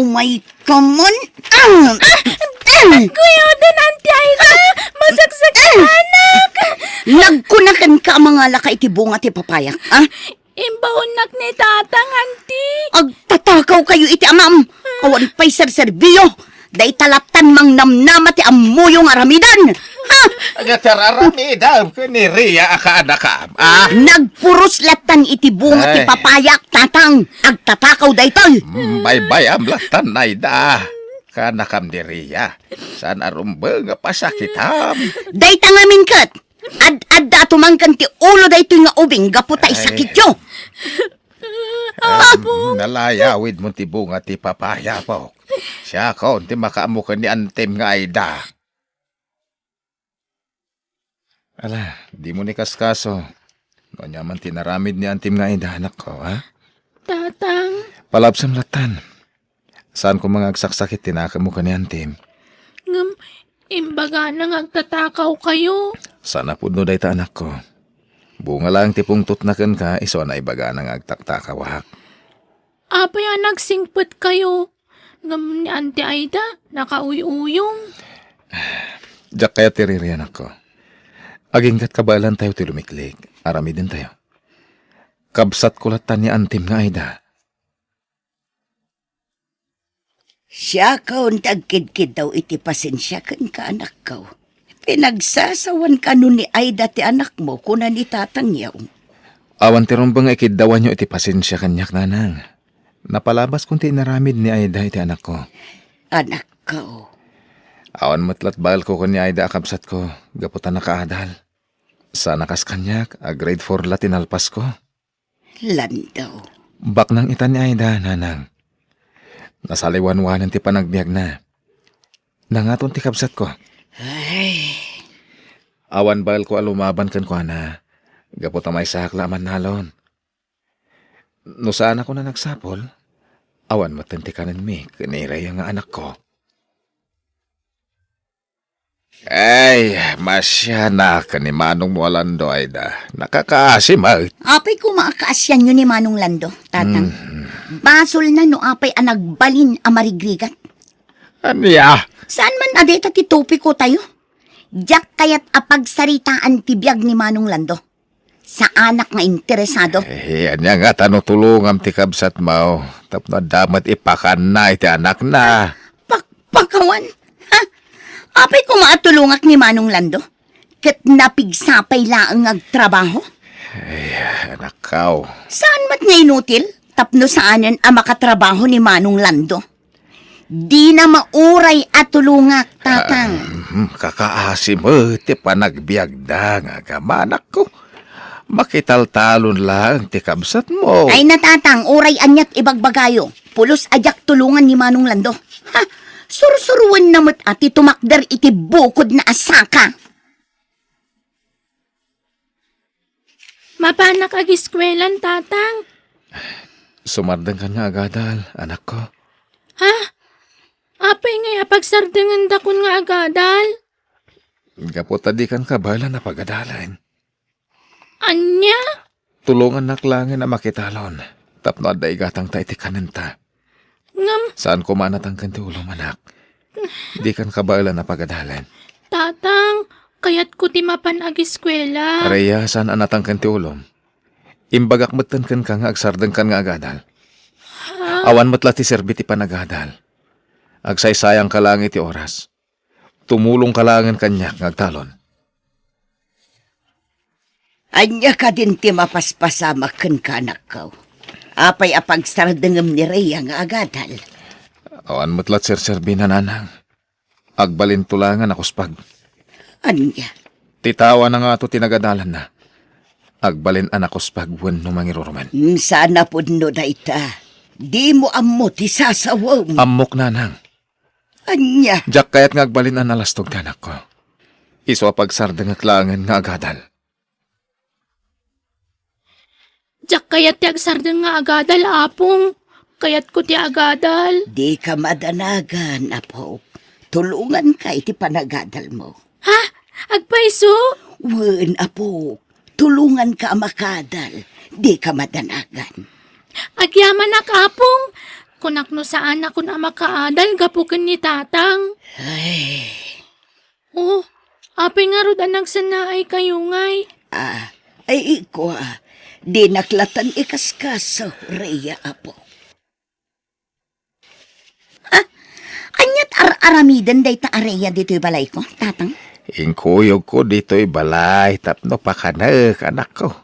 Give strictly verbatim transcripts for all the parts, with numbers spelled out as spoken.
Umay ka man. Ah! Ah! Kuya, din, Auntie Aida, masaksak ti anak. Nagkunakan ka, mangalaka iti bunga ti papayak, ah? Imbaonnak ni Tatang, Auntie. Agtatakaw kayo iti amam. Awan pay serserbiyo. Dayta lattan mangnamnama ti ammoyo nga aramidan. Ha? Nga ti ar-aramidam ken ni Ria a kaanakam, ah? Nagpuros lattan iti bunga ti papayak, Tatang. Agtatakaw daytoy. Mm, baybayam lattan, Aida. Kaanakam ni Ria. Saan a rumbeng a pasakitam. Dayta ngamin ket, ad-adda a tumangken ti ulo daytoy nga ubing gapu ta isakityo. Apo. Nalayawid mo ti bunga ti papaya, Apok. Siakon ti makaammo ken ni Antim nga Aida. Ala, dimo ni kaskaso. No ania man ti inaramid ni Antim nga Aida, anakko, ha? Tatang. Palabsam lattan. Saan koma nga agsaksakit ti nakemmo ken ni Antim? Ngem, imbagana nga agtatakaw kayo. Saan a pudno dayta, anakko. Bunga laeng ti pungtotna kenka, isu a naibagana nga agtaktakawak. Apay a nagsingpet kayo? Ngem ni Auntie Aida, nakauyuyong. Diak kayat ti ririanakko. Aginggat kabaelantayo ti lumiklik. Aramidentayo. Kabsatko lattan ni Antim nga Aida. Siakon ti agkidkiddaw iti pasensia kenka, anakko. Pinagsasawan kano ni Aida ti anakmo, kuna ni Tatangyo. Awan ti rumbeng nga ikiddawanyo iti pasensia kaniak, nanang. Napalabaskon ti inaramid ni Aida iti anakko. Anakko. Awan met latbaelko ken ni Aida a kabsatko, gapu ta nakaadal. Sana kas kaniak, a grade four la ti nalpasko. Lando. Baknang ita ni Aida, nanang. Nasaliwanwanen ti panagbiagna. Nangaton ti kabsatko. Ay. Awan baelko a lumaban kenkuana, gapu ta maysaak la a mannalon. No saan a kuna nagsapul, awan metten ti kanenmi ken ni Rhea nga anakko. Ay, masianak ni manongmo a Lando, Aida. Nakakaasi met. Apay koma a kaasianyo ni Manong Lando, Tatang? Mm. Basolna no apay a nagbalin a marigrigat. Ania? Saan man a dayta ti topiko tayo? Diak kayat a pagsaritaan ti biag ni Manong Lando. Saanak nga interesado. Eh, ania ngata no tulongam ti kabsatmo tapno adda met ipakanna iti anakna? Pakpakawan? Ha? Apay koma a tulongak ni Manong Lando? Ket napigsa pay laeng nga agtrabaho? Ay, anakko. Saan met nga inutil tapno saanen a makatrabaho ni Manong Lando? Dina mauray a tulongak, Tatang. Ah, hmm, kakaasi met ti panagbiagda nga agama, anakko. Makitaltalon laeng ti kabsatmo. Ay na, Tatang, uray aniat ibagbagayo. Pulos a diak tulongan ni Manong Lando. Ha? Sursuruenna met a ti tumakder iti bukodna a saka. Mapanak agiskuelan, Tatang. Sumardengkan nga agadal, anakko. Ha? Apay ngay a pagsardengandakon nga agadal? Gapu ta dikan kabaelan a pagadalen. Ania? Tulongannak laengen a makitalon tapno adda igatangta iti kanenta. Ngem, saan koma a natangken ti ulom, anak. Dikan kabaelan a pagadalen. Tatang, kayatko ti mapan agiskuela. Rhea, saan a natangken ti ulom. Imbagak metten kenka nga agsardengkan nga agadal. Ha? Awan met la ti serbi ti panagadal. Agsaysayangka laeng iti oras. Tumulongka laengen kaniak nga agtalon. Ania kadin ti mapaspasamak kenka, anakko? Apay a pagsardengem ni Rhea nga agadal? Awan met la ti serserbi, nanang. Agbalinto laeng a nakuspag. Ania? Ti tao a nangato ti nagadalanna. Agbalin a nakuspag wenno mangirurumen. Mm, saan a pudno dayta. Dimo ammo ti sasawem. Ammok, nanang. Ania? Diak kayat nga agbalin a nalastog ti anakko. Isu a pagsardengek laengen nga agadal. Diak kayat ti agsardeng nga agadal, Apong. Kayatko ti agadal. Dika madanagan, Apok. Tulonganka iti panagadalmo. Ha? Agpayso? Wen, Apok. Tulonganka a makadal. Dika madanagan. Agyamanak, Apong. Kunak no saanakon a makaadal gapu ken ni Tatang. Ay. Oh, apay ngarud a nagsannaay kayo ngay? Ah, ay, ikua, dinak latan ikaskaso, Rhea, apo. Ah, aniat ar-aramiden dayta a Rhea ditoy balayko, Tatang? Inkuyogko ditoy balay tapno pakanek, anakko.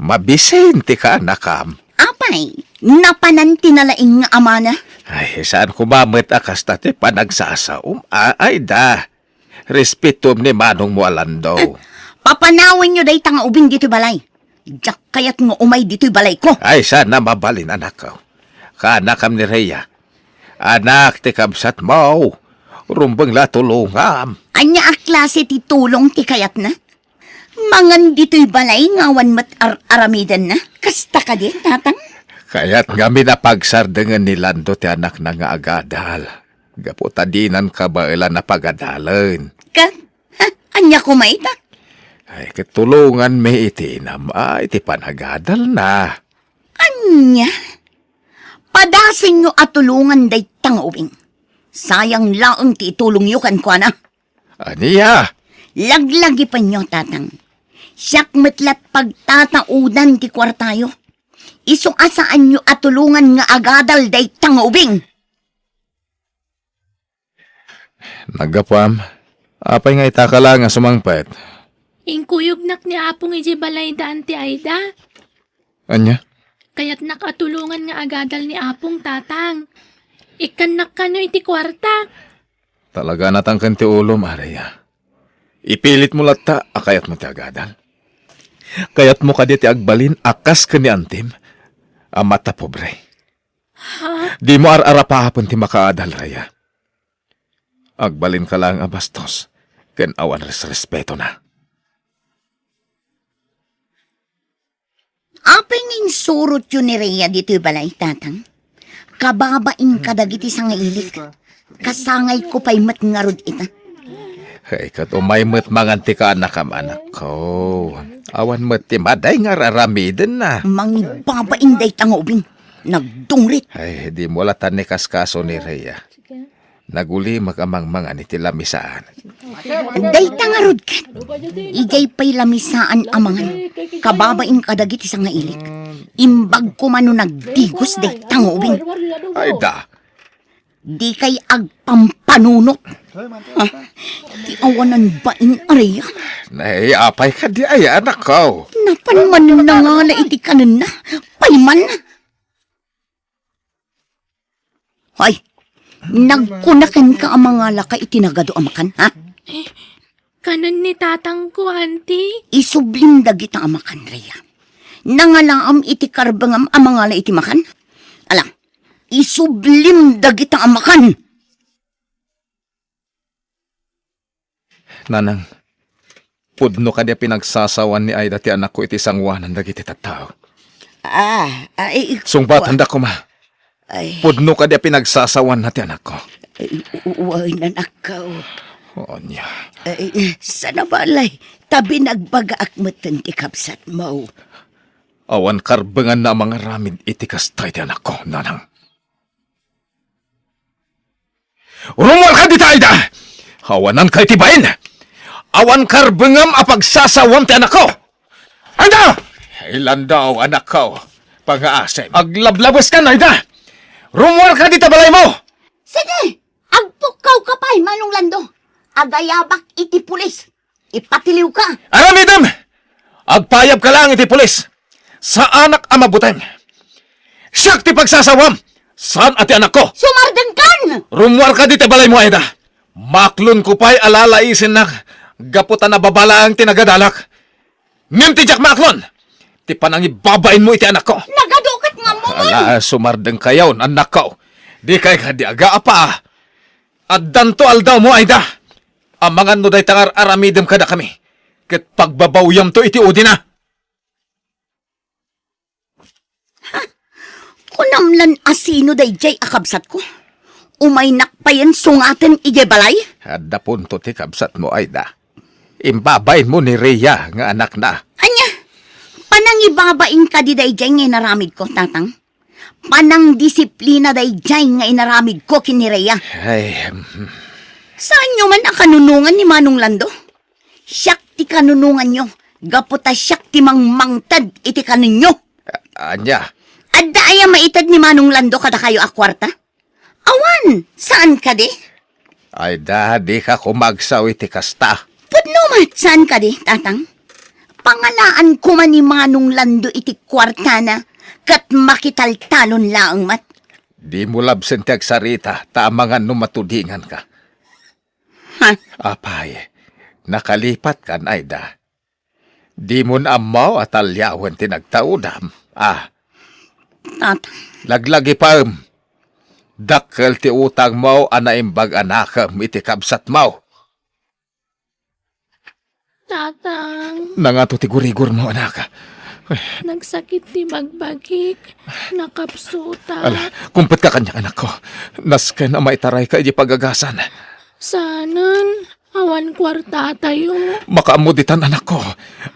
Mabisin ti kaanakam. Apay, napanan ti nalaing nga amana? Ay, saan koma met a kasta ti panagsasaom? A-, Aida, respetom ni manongmo a Lando. Papanawenyo dayta nga ubing ditoy balay. Diak kayat nga umay ditoy balayko. Ay, saan a mabalin, anakko. Kaanakam ni Rhea. Anak ti kabsatmo. Rumbeng la tulongam. Ania a klase ti tulong ti kayatna? Mangan ditoy balay nga awan met ar-aramidenna. Kasta kadi, Tatang? Kayat ngamin a pagsardengen ni Lando ti anakna nga agadal. Gapu ta dinan kabaelan a pagadalen. Ket, ha, ania koma ita? Ay, ket tulonganmi iti inam-, ay, iti panagadalna. Ania? Padasenyo a tulongan dayta nga ubing. Sayang laeng ti itulongyo kenkuana. Ania? Laglagipenyo, Tatang. Siak met la't pagtataudan ti kuartayo. Isu a saanyo a tulongan nga agadal dayta nga ubing. Naggapuam, apay nga itaka la nga sumangpet? Inkuyognak ni Apong idiay balayda, Auntie Aida. Ania? Kayatnak a tulongan nga agadal ni Apong, Tatang. Ikkannak kano iti kuarta. Talaga natangken ti ulom, Rhea. Ipilitmo latta a kayatmo ti agadal. Kayatmo kadi ti agbalin a kas ken ni antim a matapobre. Ha? Dimo ar-arapapen ti makaadal, Rhea. Agbalinka laeng a bastos ken awan resrespetona. Apay nga insurotyo ni Rhea ditoy balay, Tatang? Kababain kadagiti sangailik. Kasangayko pay met ngarud ita. Ay, ket umay met mangan ti kaanakam, anakko. Awan met ti madi nga ar-aramidenna. Mangibabain dayta nga ubing. Nagdungrit. Ay, dimo latta ni kaskaso ni Rhea. Nagulimek a mangmangan iti lamisaan. Dayta ngarud ket, idiay pay lamisaan a mangan, kababain kadagiti sangailik. Imbag koma no nagdigos dayta nga ubing. Ay da. Dikay agpampanunot. Ah, ti awanan bain, Rhea. Nay, apay kadi ay, anakko? Napan man nangala iti kanenna. Payman. Hoy, nagkuna kenka a mangalaka iti nagadu a makan, ha? Eh, kanen ni tatangko, Auntie. Isublim dagita a makan, Rhea. Nangalaam iti karbengam a mangala iti makan? Ala, isublim dagita a makan. Nanang, pudno kadi a pinagsasawan ni Aida ti anakko iti sangoanan dagiti tattao? Ah, ay, Sungbatanda koma. Ay. Pudno kadi a pinagsasawanna ti anakko? Ay, u-, wen, anakko. Ania? Ay, saan a balay, ta binagbagaak metten ti kabsatmo. Awan karbenganna a mangaramid iti kasta iti anakko, Nanang. Rummuarka dita, Aida! Awananka iti bain! Awan karbengam a pagsasawam ti anakko! Aida! Ay, Lando, anakko. Pangaasem. Aglablabeska, Aida! Rummuarka dita balaymo! Sige! Agpukkawka pay, Manong Lando. Agayabak iti pulis. Ipatiliwka. Aramidem! Agpayabka laeng iti pulis. Saanak a mabuteng. Siak ti pagsasawam. Saan a ti anakko. Sumardengkan! Rummuarka dita balaymo, Aida. Maklonko pay a lalaisennak gapu ta nababa laeng ti nagadalak. Ngem ti diak maaklon, ti panangibabainmo iti anakko. Nagadu ket nga ammom. Ala, sumardengkayon, annakko. Dikay kadi agaapa. Addanto aldawmo, Aida. Amangan no dayta nga ar-aramidem kadakami, ket pagbabawyamto iti udina. Ha? Kunam lan a sino daydiay a kabsatko? Umaynak payen sungaten idiay balay? Adda punto ti kabsatmo, Aida. Imbabainmo ni Rhea nga anakna. Ania? Panangibabain kadi daydiay nga inaramidko, Tatang? Panangdisiplina daydiay nga inaramidko ken ni Rhea. Ay, hmm. Saanyo man a kanunongan ni Manong Lando? Siak ti kanunonganyo, gapu ta siak ti mangmangted iti kanenyo. A-, ania? Adda aya maited ni Manong Lando kadakayo a kuarta? Awan, saan kadi? Ay da, dika koma agsaw iti kasta. Pudno met, saan kadi, Tatang? Pangalaan koma ni Manong Lando iti kuartana, ket makitaltalon laeng met. Dimo labsen ti agsarita, ta amangan no matudinganka. Ha? Apay, nakalipatkan, Aida. Dimon ammo a taliawen ti nagtaudam, a? Tatang. Laglagipem. Dakkel ti utangmo a naimbag a nakem iti kabsatmo. Tatang. Nangato ti gurigurmo, anak? Nagsakit ti bagbagik. Nakapsutak. Ala, kumpet ka kaniak, anakko. Nasken a maitarayka iti pagagasan. Saanen, awan kuartatayo. Makaammo ditan, anakko.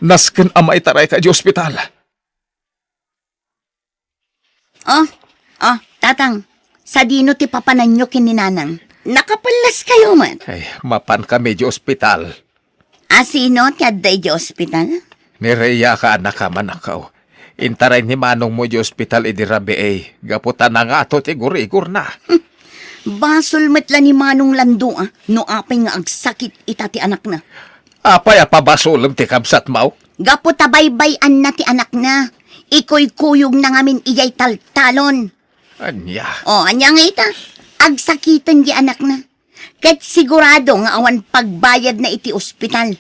Nasken a maitarayka iti ospital. Oh, oh, Tatang, sadino ti papananyo ken ni Nanang? Nakapelleskayo met. Ay, mapankami iti ospital. A sino ti adda iti ospital? Ni Rhea ken anakna, anakko. Intaray ni manongmo iti ospital idi rabii, gapu ta nangato ti gurigurna. Basol met la ni Manong Lando, a, no apay nga agsakit ita ti anakna. Apay a pabasolem ti kabsatmo? Gapu ta baybay-anna ti anakna, ikuykuyogna ngamin idiay taltalon. Ania? O, ania nga ita? Agsakiten di anakna. Ket sigurado nga awan pagbayadna iti ospital.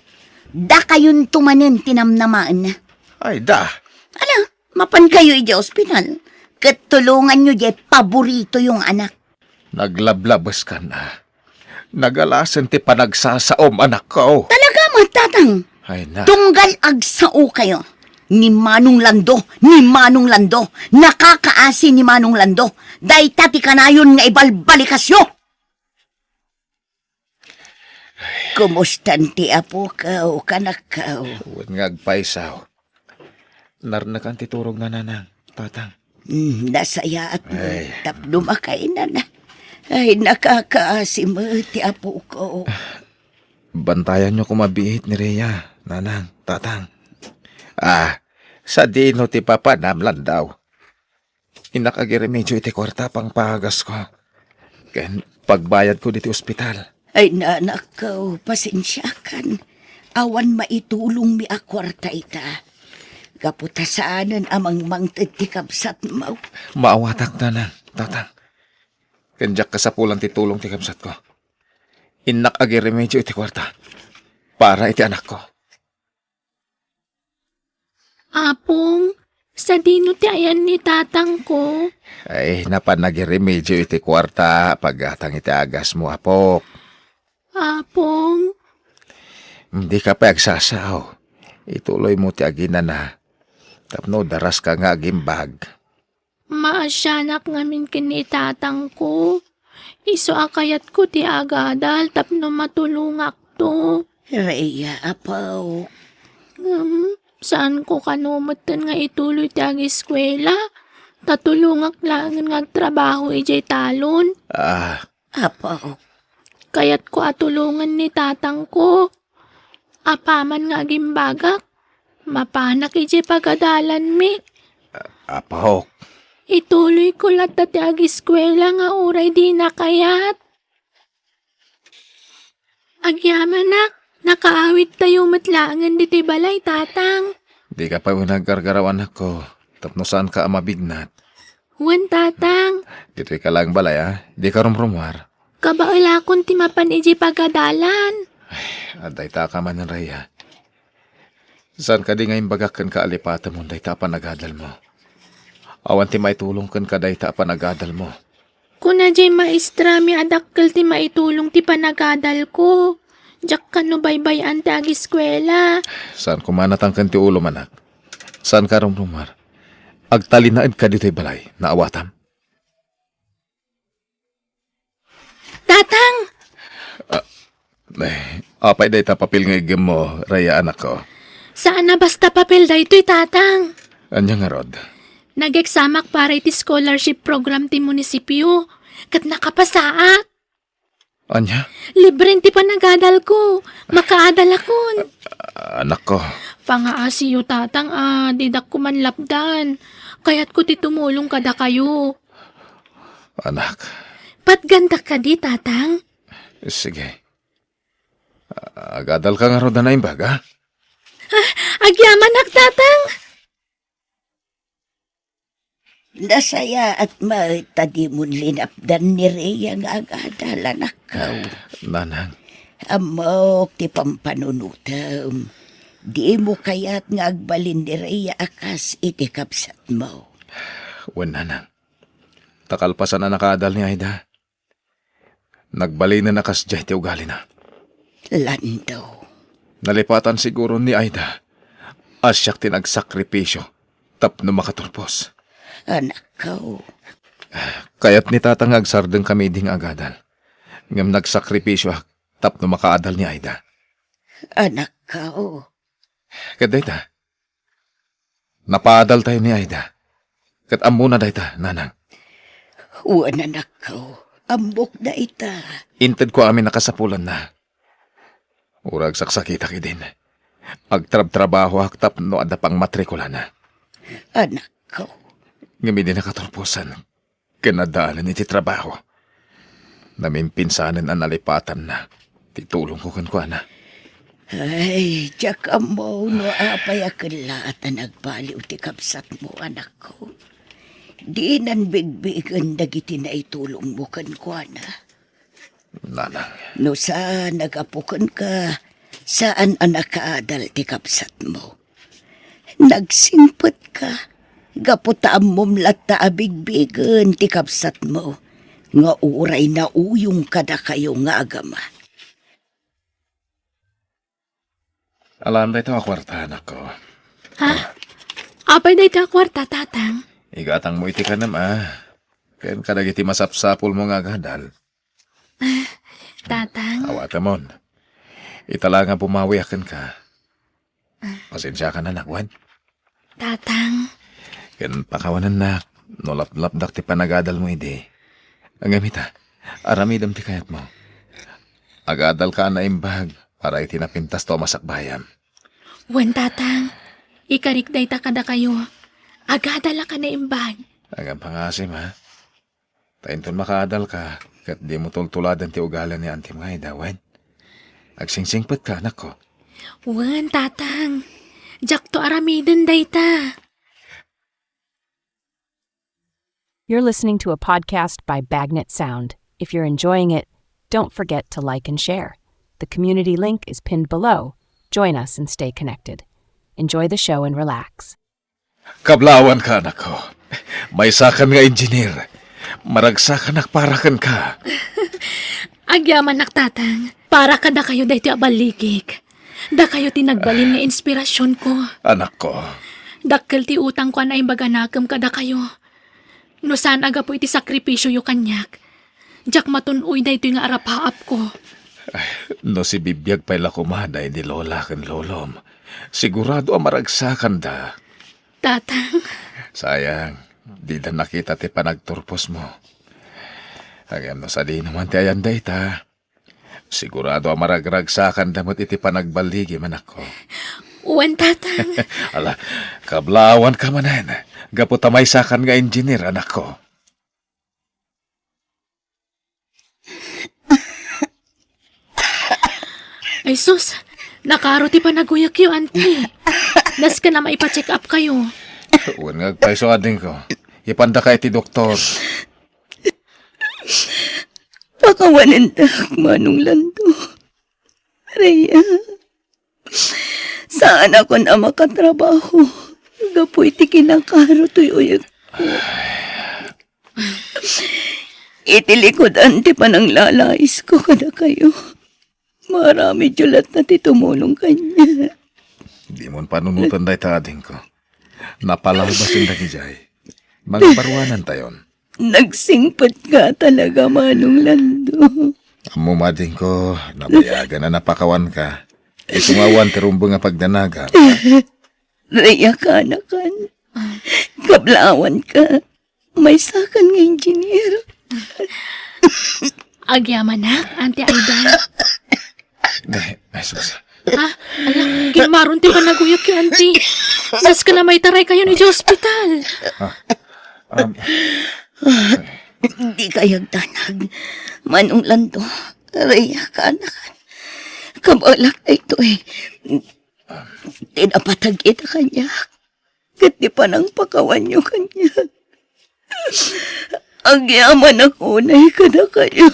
Dakayonto manen ti namnamaenna. Ay, da. Ala, mapankayo idiay ospital, ket tulonganyo diay paboritoyo nga anak. Naglablabeskan a. Nagalasen ti panagsasaom, anakko. Talaga met, Tatang. Ay, na. Tunggal agsaokayo. Ni Manong Lando, ni Manong Lando. Nakakaasi ni Manong Lando. Dayta ti kanayon nga ibalbalikasyo. Kumustan ti apokaw, kanakkaw? Wen nga agpaysaw. Narnekan ti turogna, Nanang, Tatang. Hmm, nasayaat met tapno makainana. Ay, nakakaasi met ti apokaw. Bantayanyo koma biit ni Rhea, Nanang, Tatang. A, sadino ti papanam, Lando? Innak agiremedio iti kuarta a pangpaagasko ken pagbayadko ditoy ospital. Ay, nanakko, pasensiakan. Awan maitulongmi a kuarta ita. Gapu ta saanen a mangmangted ti kabsatmo. Maawatak, Nanang, Tatang. Ken diak kasapulan ti tulong ti kabsatko. Innak agiremedio iti kuarta para iti anakko. Apong, sadino ti ayan ni tatangko? Ay, napan nagiremedio iti kuarta, paggatang iti agasmo, apok. Apong? Dika pay agsasao. Ituloymo ti aginana. Tapno daraska nga agimbag. Maasianak ngamin ken ni tatangko. Isu a kayatko ti agadal tapno matulongakto. Rhea, apo. Ngem, saanko kano metten nga ituloy ti agiskuela, ta tulongak laengen nga agtrabaho idiay talon. Ah. Apo. Kayatko a tulongen ni tatangko. Apaman nga agimbagak, mapanak idiay pagadalanmi. A-, apok. Ituloyko latta ti agiskuela nga uray dina kayat. Agyamanak, nakaawidtayo met laengen ditoy balay, tatang. Dika pay unay aggargaraw, anakko, tapno saanka a mabignat. Wen, tatang. Ditoyka laeng balay, a? Dika rumrumuar. Kabaelakon ti mapan idiay pagadalan. Ay, adda ita ka manen, Rhea. Saan kadi nga imbagak kenka a lipatemon dayta a panagadalmo? Awan ti maitulong kenka dayta a panagadalmo. Kuna diay maestrami a dakkel ti maitulong ti panagadalko. Diak kano baybay-an ti agiskuela. Saan koma natangken ti ulom, anak. Saanka rumrumuar. Agtalinaedka ditoy balay. Naawatam? Tatang! Ah, eh, apay dayta papel nga iggemmo, Rhea, anakko? Saan a basta papel daytoy, tatang. Ania ngarud? Nag-examak para iti scholarship program ti munisipio, ket nakapasaak. Ania? Libren ti panagadalko. Makaadalakon. Anakko. Pangaasiyo, Tatang, a didak koma lapdan. Kayatko ti tumulong kadakayo. Anak. Patgandak kadi, Tatang? Sige. Agadalka ngarud a naimbag, a? Agyamanak, Tatang! Nasayaat met ta dimon linapdan ni Rhea nga agadal, anakko. Nanang. Ammok ti pampanunotem. Dimo kayat nga agbalin ni Rhea a kas iti kabsatmo. Wen, Nanang. Ta kalpasan a nakaadal ni Aida, nagbalinen a kasdiay ti ugalina. Lando. Nalipatan siguro ni Aida a siak ti nagsakripisio tapno makaturpos. Anakko. Kayat ni Tatang nga agsardengkami idi nga agadal. Ngem nagsakripisioak tapno makaadal ni Aida. Anakko. Ket dayta, napaadaltayo ni Aida. Ket ammona dayta, Nanang. Wen, anakko, ammok dayta. Intedko amin a kasapulanna. Uray agsaksakitak idin, agtrabtrabahoak tapno adda pangmatrikulana. Anakko. Ngem idi nakaturposan, ken addaanen iti trabaho, namimpinsanen a nalipatanna ti tulongko kenkuana. Ay, diak ammo no apay a kellaat a nagbaliw ti kabsatmo, anakko. Dinan bigbigen dagiti naitulongmo kenkuana. Nanang. No saan a gapu kenka, saan a nakaadal ti kabsatmo. Nagsingpetka, gapu ta ammom latta a bigbigen ti kabsatmo nga uray nauyong kadakayo nga agama. Alam dayta a kuarta, anakko. Ha? Apay dayta a kuarta, Tatang? Igatangmo iti kanem, a. Ken kadagiti masapsapulmo nga agadal. Tatang? Awatemon. Ita la nga bumawiak kenka. Pasensiakan, anak, wen? Tatang. Ken pakawanennak, no laplapdak ti panagadalmo idi. Ngem ita, aramidem ti kayatmo. Agadalka a naimbag para iti napintasto a masakbayam. Wen, Tatang. Ikarik dayta kadakayo. Agadalak a naimbag. Ngem pangasim, a. Ta inton makaadalka, ket dimo tultuladen ti ugali ni Antim nga Aida, wen? Agsingsingpetka, anakko. Wen, Tatang. Diakto aramiden dayta. You're listening to a podcast by Bagnet Sound. If you're enjoying it, don't forget to like and share. The community link is pinned below. Join us and stay connected. Enjoy the show and relax. Kablawanka, anakko. Maysakan nga engineer. Maragsakanak para kenka. Agyamanak, Tatang. Para kadakayo daytoy a balligik. Dakayo ti nagbalin nga inspirasionko. Anakko. Dakkel ti utangko a naimbag a nakem kadakayo. No saan a gapu iti sakripisioyo kaniak, diak matun-oy daytoy nga arapaapko. Ay, no sibibiag pay la koma daydi lola ken lolom, sigurado a maragsakanda. Tatang. Sayang, dida nakita ti panagturposmo. Ngem no sadino man ti ayan dayta, sigurado a maragragsakanda met iti panagballigim, anakko. Wen, Tatang. Ala, kablawanka manen, gapu ta maysakan nga engineer, anakko. Ay sus, nakaro ti panaguyekyo, Auntie. Nasken a maipa-check up kayo. Wen nga agpayso, adingko. Ipandaka iti doktor. Pakawanendak, Manong Lando. Rhea, saanakon a makatrabaho gapu iti kinakaro toy uyekko. Iti likudan ti pananglalaisko kadakayo, maaramidyo latta ti tumulong kaniak. Dimon panunoten dayta, adingko. Napalabas indak idiay. Mangparuanantayon. Nagsingpetka talaga, Manong Lando. Ammom, adingko, nabayagan a napakawanka. Isu nga awan ti rumbeng a pagdanagam. Rhea, kaanakan. Kablawan ka. Maysakan nga engineer. Agyamanak, Auntie Aida. Ay, ay, sus. Ha? Ala, kinmaron ti panaguyok ken Auntie. Nasken a maitaray kayo ni ospital. Ah, um, Di kayagdanag. Manong Lando, Rhea, kaanakan. Kabaelak daytoy. Ti napatag ita kaniak. Ket ti panangpakawanyo kaniak. Agyamanak unay kadakayo.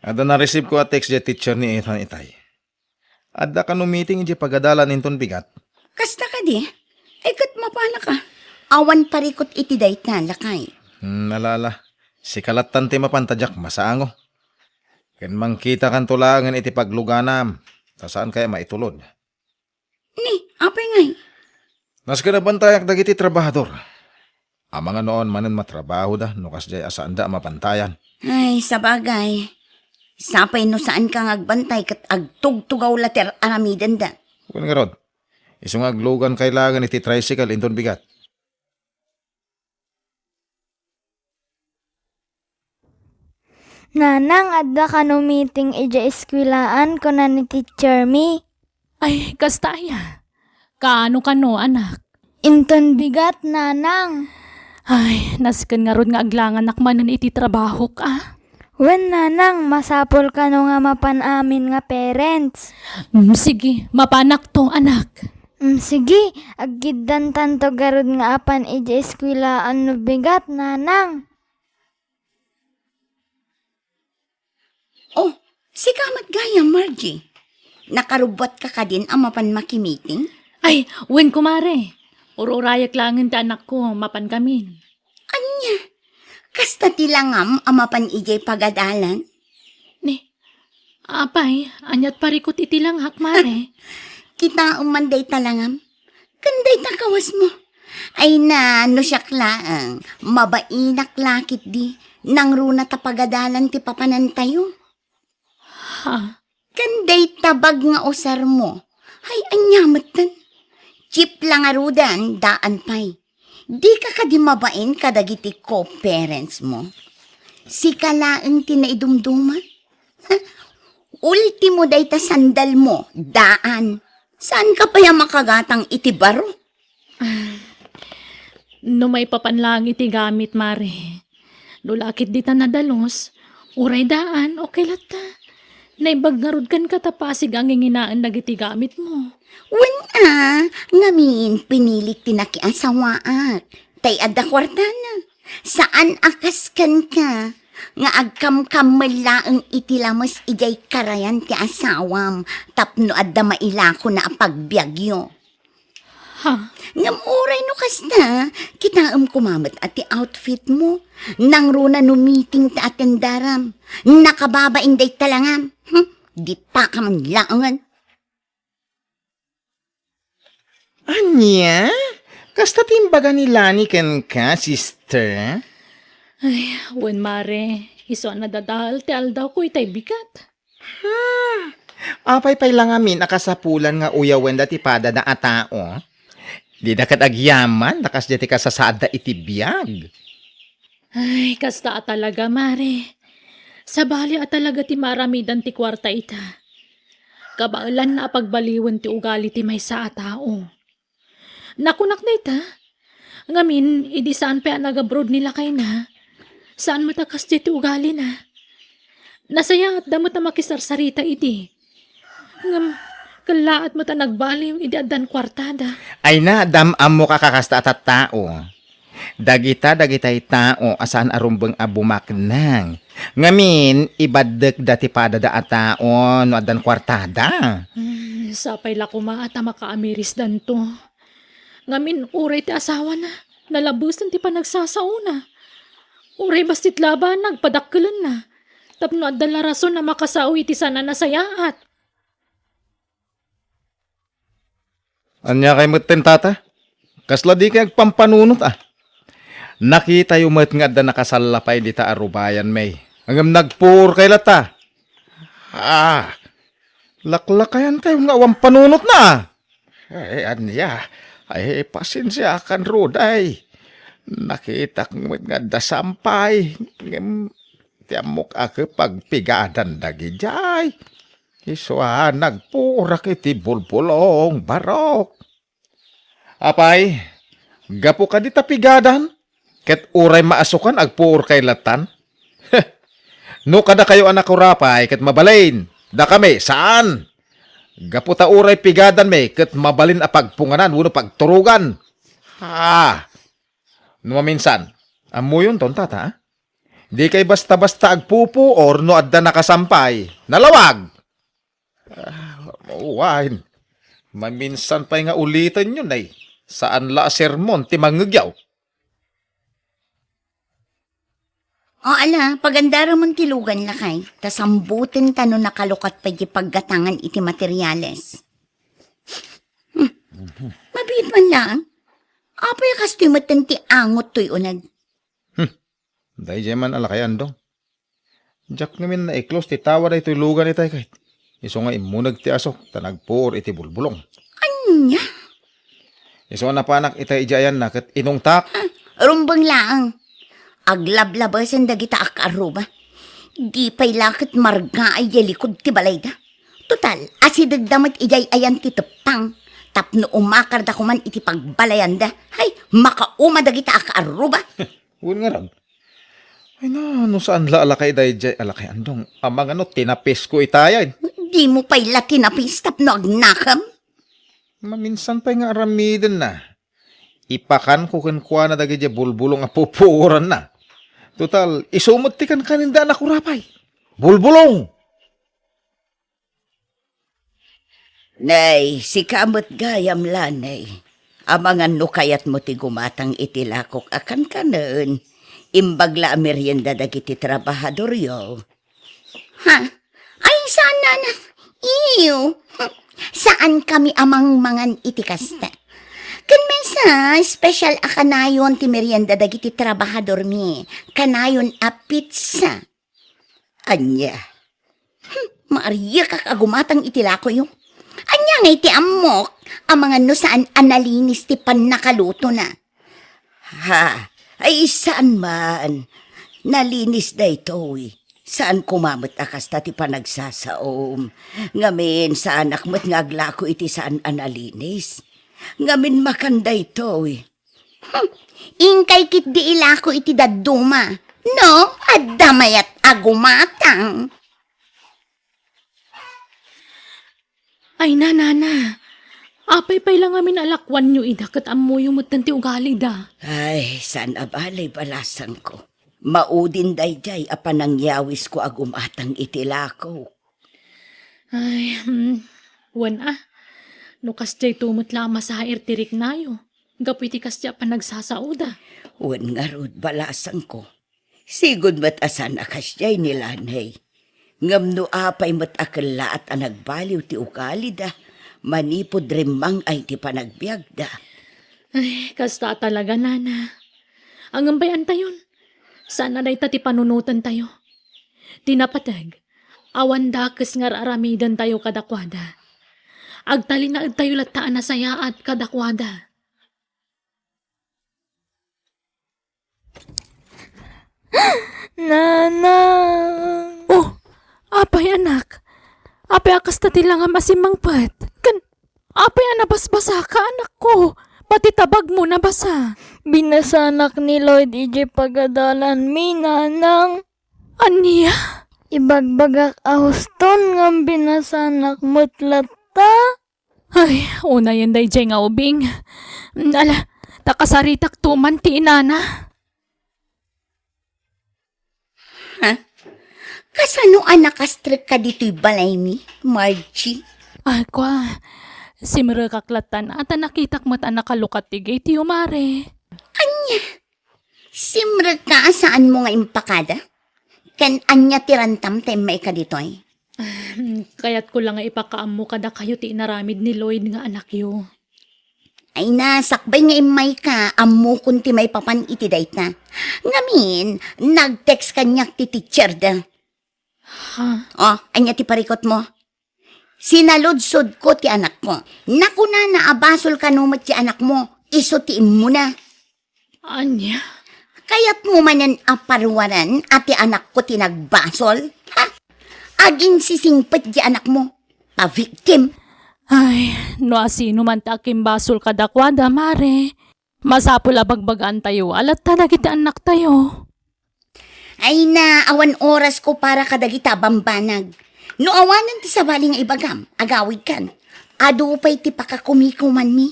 Adda na-receive ko a text diay teacher ni Ethan itay. Adda kano meeting idiay pagadalan inton bigat? Kasta kadi? Ay, ket mapanaka. Awan parikut iti dayta, lakay. Hmm, ala, ala. Sika lattan ti mapan ta diak masango. Ken mangkitakanto laengen iti pagluganam, ta saan kaya maitulod. Ni, apay ngay? Nasken a bantayak dagiti trabahador. Amangan no awan manen matrabahoda no kasdiay a saanda a mabantayan. Ay, sabagay. Sapay no saanka nga agbantay ket agtugtugaw la ti ar-aramidenda. Wen ngarud, isu nga aglugan kay laengen iti tricycle inton bigat. Nanang, adda kano meeting idiay eskuelaan, kuna ni teacher mi. Ay, kasta aya? Kaano kano, anak? Inton bigat, nanang. Ay, nasken ngarud nga aglanganak manen iti trabahok, a? Wen, nanang, masapul kano nga mapan amin nga parents. Mm, sige, mapanakto, anak. Mm, sige, aggiddantanto garud nga apan idiay eskuelaan no bigat, nanang. Oh, sika met gayam, Margie. Nakarubbuatka kadin a mapan makimiting? Ay, wen, kumare. Ur-urayek laengen ti anakko, mapankamin. Ania? Kasta ti langam a mapan idiay pagadalan? Ni, apay, aniat parikut iti langak, mare? Kitaem man dayta langam. Ken dayta kawasmo. Ay na, no siak laeng, mabainak la ketdi, nangruna ta pagadalan ti papanantayo. Ha? Ken dayta bag nga usarmo. Ay, ania metten? Jeep la ngaruden, daan pay. Dika kadi mabain kadagiti co-parents mo? Sika laeng ti naidumduma? Ultimo dayta sandalmo, daan. Saanka pay a makagatang iti baro? Ah, no maipapan laeng iti gamit, mare. No la ketdi ta nadalus, uray daan, okay latta. Naimbag ngarud kenka ta pasig a nginginaen dagiti gamitmo. Wen a, ngamin, pinilik ti nakiasawaak. Tay adda kuartana. Saan a kas kenka nga agkamkammel laeng iti lames idiay karayan ti asawam tapno adda mailakona a pagbiagyo. Ha? Ngem uray no kasta, kitaem koma met a ti outfitmo. Nangruna no meeting ti atendaram. Nakababain dayta langam. Hmm? Dipaka man laengen. Ania? Kasta ti imbaga ni Lani kenka, sister? Ay, wen, mare. Isu a nadadael ti aldawko itay bigat. Hmm. Apay pay la ngamin a kasapulan nga uyawenda ti padada a tao? Dida ket agyaman, ta kasdiay ti kasasaadda iti biag. Ay, kasta a talaga, mare. Sabali a talaga ti maaramidan ti kuarta ita. Kabaelanna a pagbaliwen ti ugali ti maysa a tao. Nakunak dayta. Ngamin, idi saan pay a nagabroad ni lakayna, saan met a kasdiay ti ugalina. Nasayaatda met a makisarsarita idi. Ngem, kellaat met a nagbaliw idi addan kuartada. Ay na, dam-ammo ka kakasta a tattao. Dagita, dagitay tao a saan a rumbeng a bumaknang. Ngamin, ibaddekda ti padada a tao no addan kuartada. Hmm, sapay la koma a ta makaamirisdanto. Ngamin, uray ti asawana, nalabesen ti panagsasaona. Uray bassit labanag, padakkelenna. Tapno adda la rason a makasao iti saan a nasayaat. Ania kay metten, tata? Kasla dikay agpampanunot, a? Nakitayo met nga adda nakasalla pay dita a rubayan, may. Ngem nagpuor kay latta. Ah, Laklakayantayon nga awan panunotna. Ay, ania? Ay, pasensiakan, Ruday. Nakitak met nga adda sampay, ngem ti ammok a pagpigadan dagidiay. Isu a nagpurak iti bulbulong, Barok. Apay, gapu kadi ta pigadan, ket uray maasukan agpuor kay lattan? No kadakayo a nakurapay ket mabalin, dakami, saan. Gapu ta uray pigadanmi ket mabalin a pagpunganan wenno pagturogan. Ha! No maminsan, ammoyonton, tata, a? Dikay basta-basta agpupuor no adda nakasampay. Nalawag! Ah, wen. Maminsan pay nga ulitenyo, nay. Saan la a sermon ti mangngegyaw. O ala, pagandaramon ti lugan, lakay. Ta samboten ta no nakalukat pay ti paggatangan iti materiales. Hmm. Mabiit man laeng. Apay a kastoy metten ti angot toy uneg? Hmm. Daydiay man a lakay, Andong. Diak ngamin naiklos ti tawa daytoy lugan itay, ket isu nga immuneg ti asok ta nagpuor iti bulbulong. Ania? Isu a napanak itay idiay ayanna ket inungtak. Ah, rumbeng laeng. Aglablabesen dagita a kaarruba. Di pay la ket margaay diay likud ti balayda. Total, asidegda met idiay ayan ti teppang tapno umakarda koman iti pagbalayanda. Hay, makauma dagita a kaarruba. Wen ngarud. Ay na, no saan la a lakay daydiay a lakay, Andong, amangan no tinapisko itayen. Dimo pay la tinapis tapno agnakem? Maminsan pay nga aramidenna. Ipakanko kenkuana dagidiay bulbulong a pupuoranna. Total, isu met ti kankaninda a nakurapay. Bulbulong! Nay, sika met gayam la, nay. Amangan no kayatmo ti gumatang iti lakok a kankanen, imbag la a merienda dagiti trabahadoryo. Ha? Ay, saan, nana? Iyo. Saan kami a mangmangan iti kasta. Ken maysa, special a kanayon ti merienda dagiti trabahadormi. Kanayon a pizza. Ania? Hmm, maariekak a gumatang iti lakoyo. Ania ngay ti ammok? Amangan no saan a nalinis ti pannakalutona. Ha? Ay, saan man. Nalinis daytoy. Saan koma met a kasta ti panagsasaom. Ngamin, saanak met nga aglako iti saan a nalinis. Ngamin, makan daytoy. Hmm, inkay ketdi ilako iti dadduma. No, adda mayat a gumatang. Ay, nanana, apay pay la ngamin a lakuanyo ida ket ammoyo metten ti ugalida? Ay, saan a bale, balasangko. Maudin daydiay a panangyawisko a gumatang iti lako. Ay, hmm, wen a. No kasdiayto met la a masair ti riknayo, gapu iti kasdiay a panagsasaoda. Wen ngarud, balasangko. Sigud met a saan a kasdiay ni Lanay. Ngem no apay met a kellaat a nagbaliw ti ugalida, manipud rimmang-ay ti panagbiagda. Ay, kasta a talaga, nana. Ngem bay-antayon. Saan a dayta ti panunotentayo. Ti napateg, awan dakes nga ar-aramidentayo kadakuada. Agtalinaedtayo latta a nasayaat kadakuada. Nana! Oh, apay, anak? Apay a kasta ti langam a simmangpet? Ken apay a nabasbasaka, anakko? Pati tabagmo nabasa. Binasanak ni Lloyd idiay pagadalanmi, nanang. Ania? Ibagbagak a huston ngem binasanak met latta. Ay, unayen daydiay nga ubing. Ala, ta kasaritakto man ti inana. Ha? Kasano a nakastrekka ditoy balaymi, Margie? Ay, kua, simrekak lattan a ta nakitak met a nakalukat ti gate-yo, mare. Ania? Simrekka a saanmo nga impakada? Ken ania ti rantam ta immayka ditoy? Ah, kayatko la nga ipakaammo kadakayo ti inaramid ni Lloyd nga anakyo. Ay na, sakbay nga immayka, ammokon ti maipapan iti dayta. Ngamin, nag-text kaniak ti teacher da. Ha? Oh, ania ti parikutmo? Sinaludsodko ti anakko. Nakunana a basol kano met ti anakmo, isu ti immuna. Ania? Kayatmo manen a paruaren a ti anakko ti nagbasol? Ha? Aginsisingpet ti anakmo. Pa-victim. Ay, no asino man ti akimbasol kadakuada, Mare, masapul a bagbagaantayo a latta dagiti annaktayo. Ay na, awan orasko para kadagita a bambanag. No awanen ti sabali nga ibagam, agawidkan. Adu pay ti pakakumikumanmi.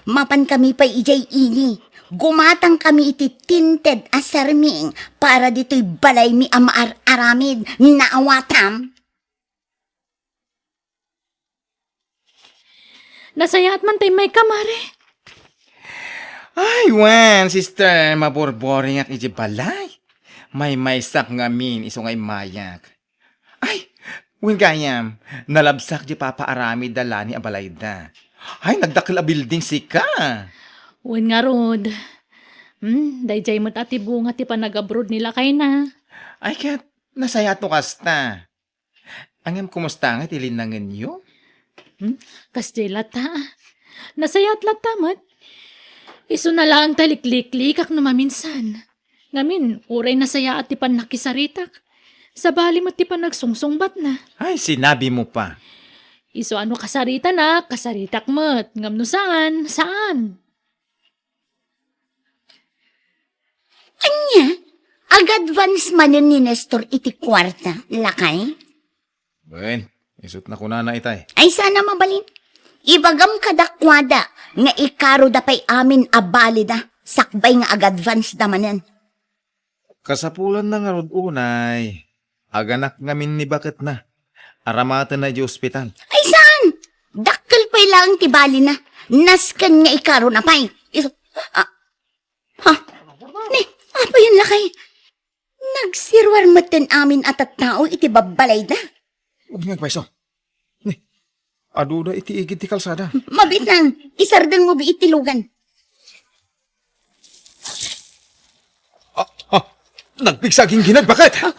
Mapankami pay idiay ili. Gumatangkami iti tinted a sarming para ditoy balaymi a maar-aramid. Naawatam? Nasayaat man ti immayka, Mare. Ay, wen, sister, maburboringak iti balay. Maymaysak ngamin isu nga immayak. Ay, wen gayam, nalabsak di papaaramid da lani a balayda. Ay, nagdakkel a building sika. Wen ngarud. Hmm, daydiay met a ti bunga ti panagabroad ni lakayna. Ay, ket, nasayaat no kasta. Ngem kumusta nga ti linnangenyo? Hmm? Kasdiay latta. Nasayaat latta met. Isuna laeng ta likliklikak no maminsan. Ngamin, uray nasayaat ti pannakisaritak. Sabali met ti panagsungsungbatna. Ay, sinabi mo pa. Isu a no kasaritanak, kasaritak met. Ngem no saan, saan. Ania? Ag-advance manen ni Nestor iti kuarta, lakay? Wen, isut' nakunana itay. Ay, saan a mabalin. Ibagam kadakuada nga ikaroda pay amin a balida sakbay nga ag-advance da manen. Kasapulanna ngarud unay, aganak ngamin ni baketna. Aramatenna iti ospital. Ay, saan? Dakkel pay laeng ti balina. Nasken nga ikarona pay. Is-, ah, ha? Ni, apay yan, lakay? Nagsiruar metten amin a tattao iti babbalayda. Ug nga agpayso. Ni, aduda iti igid ti kalsada. Mabiit lang, isardengmo biit ti lugan. Ah, ah, nagpigsa agingginad, bakit? Ah,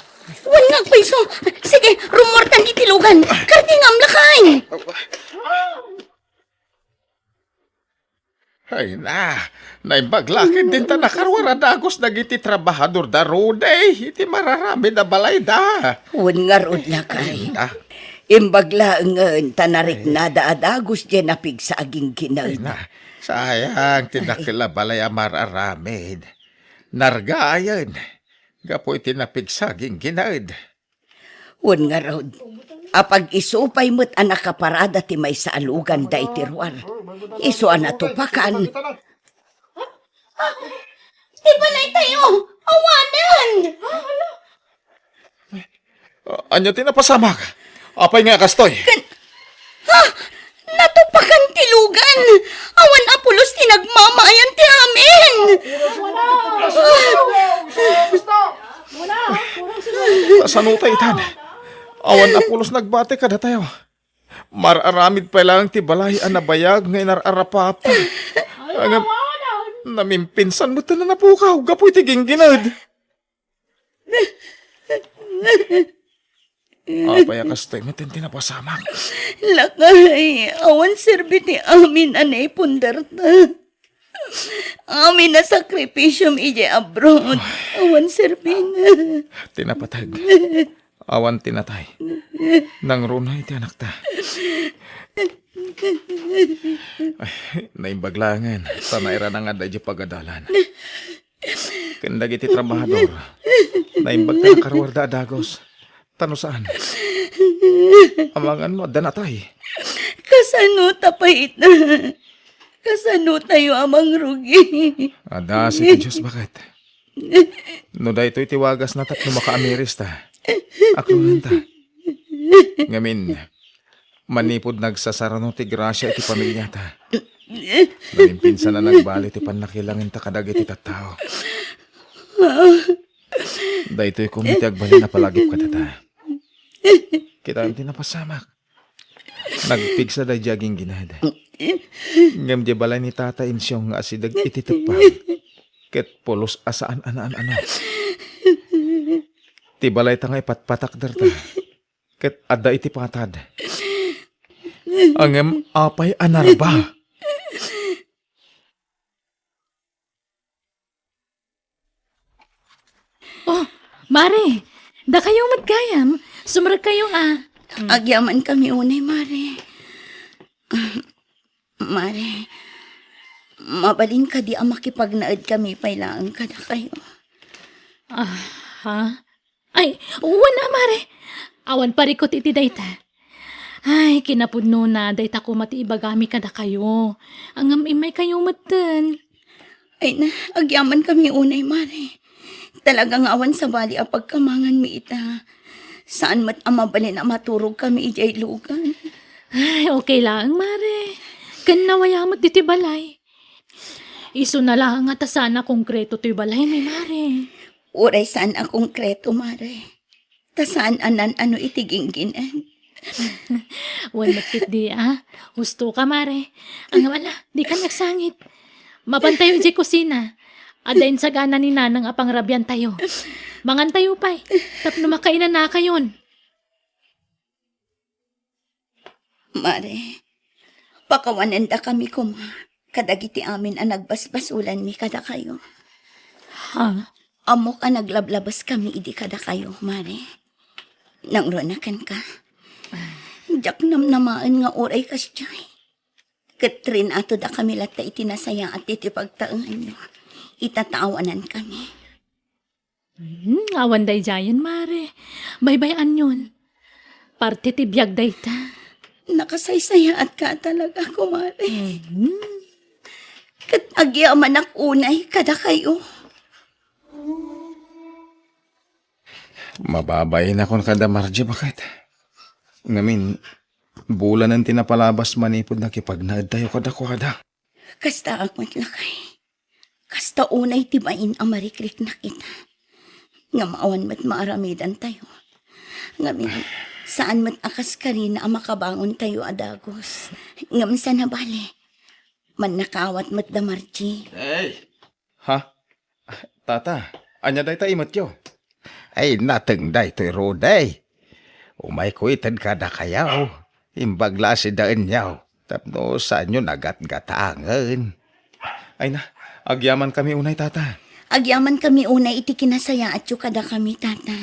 wen nga agpayso. Sige, rummuartan iti lugan. Kardingam, lakay. Ay na, naimbag la ket dinta nakaruar a dagus dagiti trabahador da Rudy iti mararamid a balayda. Wen ngarud, lakay. Ay na. Imbag laengen ta nariknada a dagus diay napigsa a ginggined. Ay na, sayang ti dakkel a balay a mararamid. Nargayen gapu iti napigsa a ginggined. Wen ngarud, apag-isu pay met a nakaparada ti maysa a lugan daytoy ruar. Isu a natupakan. Ti balaytayo! Awanen! Ah, ania ti napasamak? Apay nga kastoy? Kan-, ha? Natupakan ti lugan. Awan a pulos ti nagmamaayan ti amin. Kasano ta itan? Awan a pulos nagbati kadatayo. Mar-aramid pay laeng ti balay a nabayag nga inar-arapapa. Ngem, namimpinsan met a napukaw gapu iti ginggined. Apay a kastoy met ti napasamak? Lakay, awan serbi ti amin a naipundarta. Amin a sakripisiom idiay abroad, awan serbina. Ti napateg, awan ti natay. Nangruna iti anakta. Ay, naimbag laengen, ta nairana nga adda idiay pagadalan. Ken dagiti trabahador, naimbag ta nakaruarda a dagus. Ta no saan, amangan no adda natay. Kasano ta pay ita? Kasano tayo a mangrugi? Adda asi ti Dios, baket. No daytoy ti wagasna tapno makaamiris ta, aklonenta. Ngamin, manipud nagsasarano ti grasia iti pamiliata, namimpinsan a nagbali ti pannakilangenta kadagiti tattao. Daytoy koma ti agbalin a palagip kadata. Kitaem ti napasamak. Nagpigsa daydiay a ginggined. Ngem di balay ni Tata Insiong nga asideg iti teppang, ket pulos a saan a naan-ano. Ti balayta nga ipatpatakderta, ket adda iti patad. Ngem apay a narba? Oh, Mare, dakayo met gayam. Sumrekkayo a. Agyamankami unay, Mare. Ah, Mare, mabalin kadi a makipagnaedkami pay laeng kadakayo? Ah, ha? Ay, wen a, Mare. Awan parikut iti dayta. Ay, kinapudnona, dayta koma ti ibagami kadakayo. Ngem immaykayo metten. Ay na, agyamankami unay, Mare. Talaga nga awan sabali a pagkamanganmi ita. Saan met a mabalin a maturogkami idiay lugan. Ay, okay laeng, Mare. Ken nawaya met ditoy balay. Isuna laeng a ta saan a konkreto toy balaymi, Mare. Uray saan a konkreto, Mare. Ta saan a nan-ano iti gingginen. Wen met ketdi a. Husto ka, Mare. Ngem ala, dika nagsangit. Mapantayo idiay kusina. Adda insagana ni Nanang a pangrabiantayo. Mangantayo pay, tapno makainanakayon. Mare, pakawanendakami koma kadagiti amin a nagbasbasolanmi kadakayo. Ha? Ammok a naglablabaskami idi kadakayo, Mare. Nangruna kenka. Diak namnamaen nga uray kasdiay. Ket rinatodakami latta iti nasayaat iti pagtaenganyo. Ita ta awanankami. Hmm, awan daydiayen, Mare. Baybay-anyon. Parte ti biag dayta. Nakasaysayaatka talaga, kumare. Mhm. Ket agyamanak unay kadakayo. Mababainakon kada Margie, baket. Ngamin, bulanen ti napalabas manipud nakipagnaedtayo kadakuada. Kastaak met, lakay. Kasta unay ti bain a marikriknak ita. Ngem awan met maaramidantayo. Ngamin, saan met a kaskarina a makabangontayo a dagus. Ngem saan a bale, mannakaawat met da Margie. Hey! Ha? Tata, ania dayta imetyo? Ay, nateng daytoy, Rudy. Umayko ited kadakayo. Imbag la a sidaenyo tapno saanyo nagatgatangen. Ay na, agyamankami unay, Tata. Agyamankami unay iti kinasayaatyo kadakami, Tata.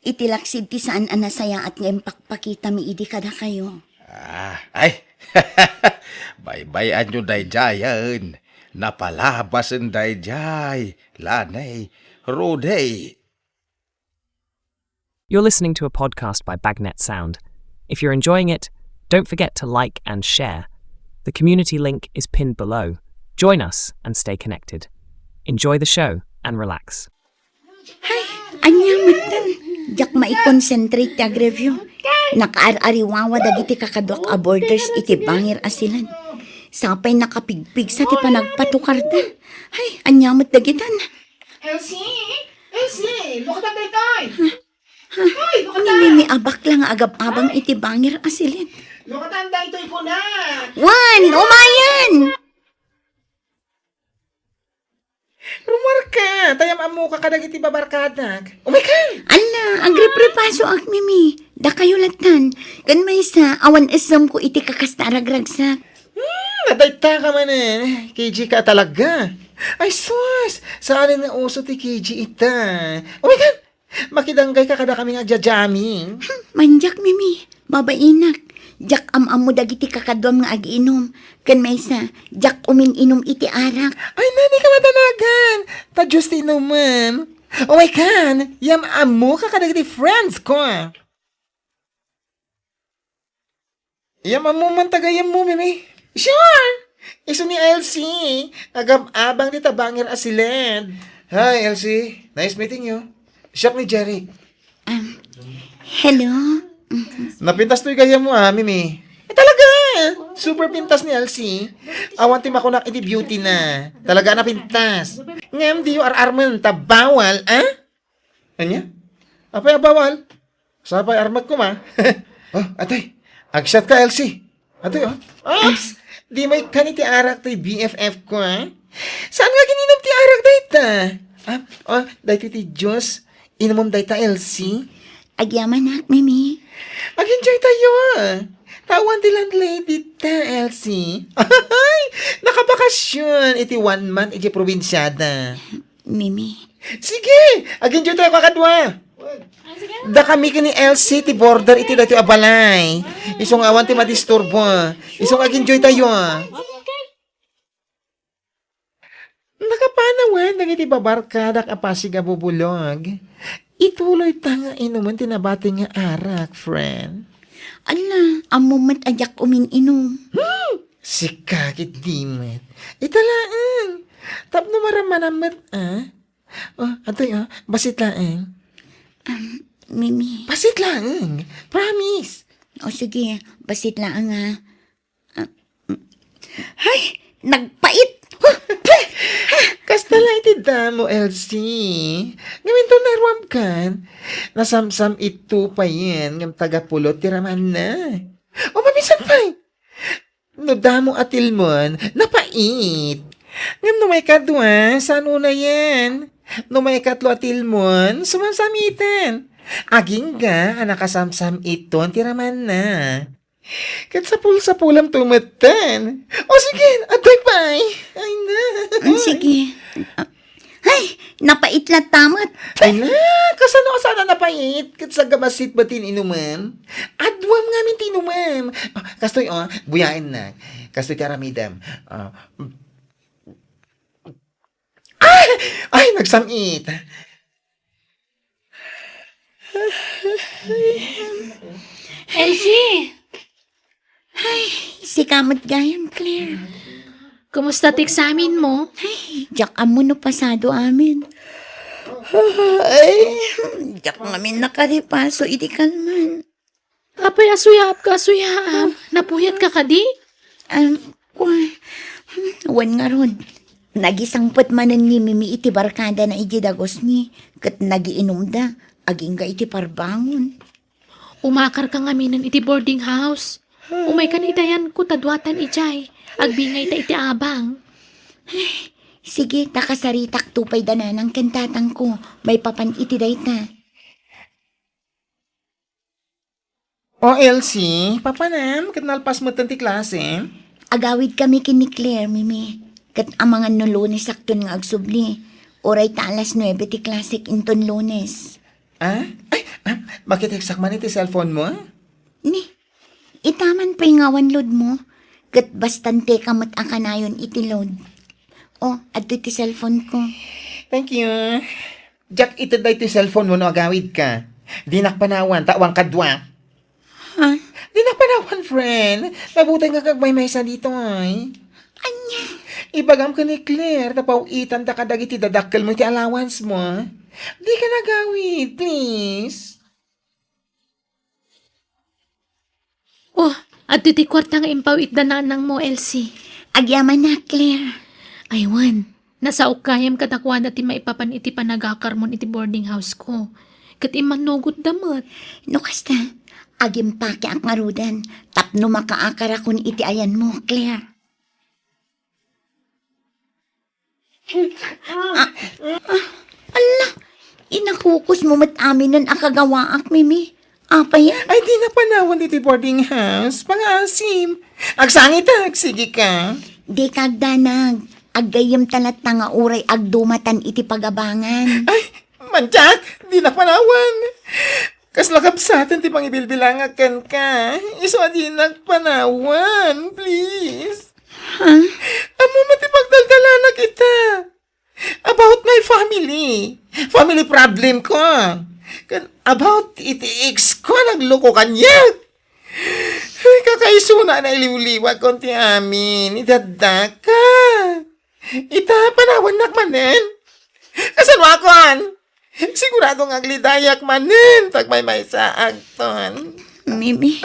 Iti laksid ti saan a nasayaat nga impakpakitami idi kadakayo. Ah, ay! Baybay-anyo daydiayen. Napalabasen daydiay, Lanay, Rudy. You're listening to a podcast by Bagnet Sound. If you're enjoying it, don't forget to like and share. The community link is pinned below. Join us and stay connected. Enjoy the show and relax. Hay, ania metten? Diak mai-concentrate ti agreview. Nakaar-ariwawa dagiti kakaduak a boarders iti bangir a siled. Sapay nakapigpigsa ti panagpatukarda. Hay, ania met dagitan? Elsie? Elsie, lukatan daytoy! Ay, lukatan! Ni Mimi a bakla nga agab-abang iti bangir a siled. Lukatan daytoy kuna! Wen, umayen! Rumarka, ta yam-ammoka kadagiti babarkadak. Umayka! Ala, agriprepasoak, Mimi. Dakayo lattan. Ken maysa, awan essemko iti kakasta a ragragsak. Hmm, nadayta ka manen. K G ka talaga. Ay, sus! Saanen nga uso ti K G ita. Umayka! Makidanggayka kadakami nga agja-jamming. Hmm, mandiak, Mimi. Mabainak. Diak am-ammo dagiti kakaduam nga agiinum. Ken maysa, diak umin-inum iti arak. Ay, nani ka madanagan. Ta Diyos ti inumen. Umaykan, yam-ammoka kadagiti friends ko. Yam-ammo man ta gayyemmo, Mimi. Sure! Isu ni Elsie, agab-abang ti tabangir a siled. Hi, Elsie. Nice meeting you. Siak ni Jerry. Um, hello? Napintas toy gayyemmo, ah, Mimi. Eh, talaga! Super pintas ni Elsie. Awan ti makunak iti beauty na. Talaga napintas. Ngem, diyo ar-armen ta bawal, ah? Ania? Apay a bawal? Sapay armek koma. Oh, atay. Agsat ka, Elsie. Atay, oh. Ops! Di mo ikkan iti arak toy B F F ko, ha? Saan nga gininum ti arak dayta? Ah, oh, dayta ti Diyos. Inumom dayta, Elsie? Agyamanak, Mimi. Ag-enjoy tayo. Tawan ti landlady ta, Elsie. Ay, nakabakasyon iti one month iti probinsiada. Mimi. Sige, ag-enjoy tayo kakadua. Da kami ken ni Elsie ti boarder iti daytoy a balay. Isu nga awan ti madisturbo. Isu nga ag-enjoy tayo. Nakapanawan dagiti babarkadak a pasig a bubulog. Ituloy ta nga inumen ti nabati nga arak, friend. Ala, ammo met a diak umin-inum. Hmm! Sika ket di met. Ita laeng. Tapno marammanam met, ah? Oh, atoy, oh. Basit laeng. Um, Mimi. Basit laeng. Promise. O sige, basit laeng, ah. Ah, mm. Ay, nagpait. Huh, peh, ha. Kasta la iti damo, Elsie. Ngamin to naruamkan. Nasamsam ito pa yan, ngem tagapulot ti ramanna. O, maminsan pay. No damo a tilmon, napait. Ngem no maikadua, saan unayen? No maikatlo a tilmon, sumasamiten. Agingga a nakasamsam iton ti ramanna. Ket sapul-sapulam to metten. O sige, adtoy pay. Ay na. Mm, sige. Ah, ay, napait latta met. Ay na, kasano a saan a napait? Ket sagabassit ba ti inumem? Aduam ngamin ti inumem. Ah, kastoy, oh, buyaennak. Kastoy ti aramidem. Ah, ay! Ay, nagsam-it. Elsie! Ay, sika met gayam, Claire. Kumusta ti eksamen mo? Ay, diak ammo no pasado amin. Ay, diak ngamin nakaripaso iti kalman. Apay a suyaapka a suyaap? Napuyatka kadi? Am, kua, hmm, wen ngarud. Nagisangpet manen ni Mimi iti barkadana idiay dagusna, ket nagiinumda, agingga iti parbangon. Umakarka ngaminen iti boarding house. Umaykan iti ayanko ta duatan idiay. Agbingayta iti abang. Sige, ta kasaritakto pay da nanang ken tatangko maipapan iti dayta. O, Elsie, papanam ket nalpas metten ti klase? Agawidkami ken ni Claire, Mimi. Ket amangan no Lunesakton nga agsubli. Uray ta alas nuebe ti klasek inton Lunes. Ah? Ay, ah, makitekstak man iti cellphone mo? Ni, itaman pay nga awan loadmo. Ket bastante ka met a kanayon iti load. O, adtoy ti cellphone ko. Thank you. Diak ited daytoy cellphone mo no agawidka. Dinak panawan, ta awan kadua. Ha? Dinak panawan, friend. Nabuteng nga agmaymaysa ditoy. Ania? Ibagam ken ni Claire, ta paw-itanda kadagiti dadakkel mo iti allowance mo. Dika nagawid, please. Oh, adtoy ti kuarta nga impaw-itda nanang mo, Elsie. Agyamanak, Claire. Ay, wen. Nasaok gayam kadakuada ti maipapan iti panagakarmon iti boarding house ko. Ket immannugotda met. No kasta, agimpakeak ngaruden tapno makaakarakon iti ayanmo, Claire. Ah, ah, ala, inakukusmo met aminen a kagawaak, Mimi. Apay? Ay, dinak panawan iti boarding house. Pangaasim. Agsangitak, sige ka. Dika agdanag. Aggayyemta latta nga uray agdumatan iti pagabangan. Ay, mantiak, dinak panawan. Kasla kabsaten ti pangibilbilangak kenka. Isu a dinak panawan, please. Ha? Ammom ti pagdaldalanak ita. About my family. Family problem ko. Ken about iti ex ko, nagloko kaniak. Ay, kakaisuna a nailiwliwakon ti amin. Idaddaka. Ita, panawannak manen. Kasano akon? Sigurado nga aglidayak manen. Tagmaymaysa agton. Mimi.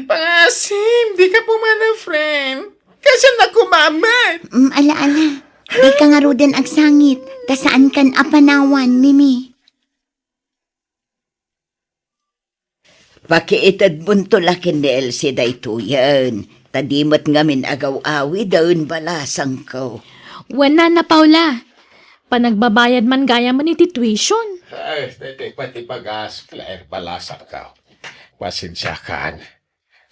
Pangasim, dika pumanaw, friend. Kasano kumamat? Mm, ala, ala. Dika ngaruden agsangit. Ta saankan a panawan, Mimi. Pakiitedmonto la ken ni Elsie daytoyen, ta di met ngamin agaw-awiden balasangko. Wen, Nana Paula, panagbabayad man gayamen iti tuition. Ay, daytoy pay ti bagas, Claire, balasangko. Pasensiakan.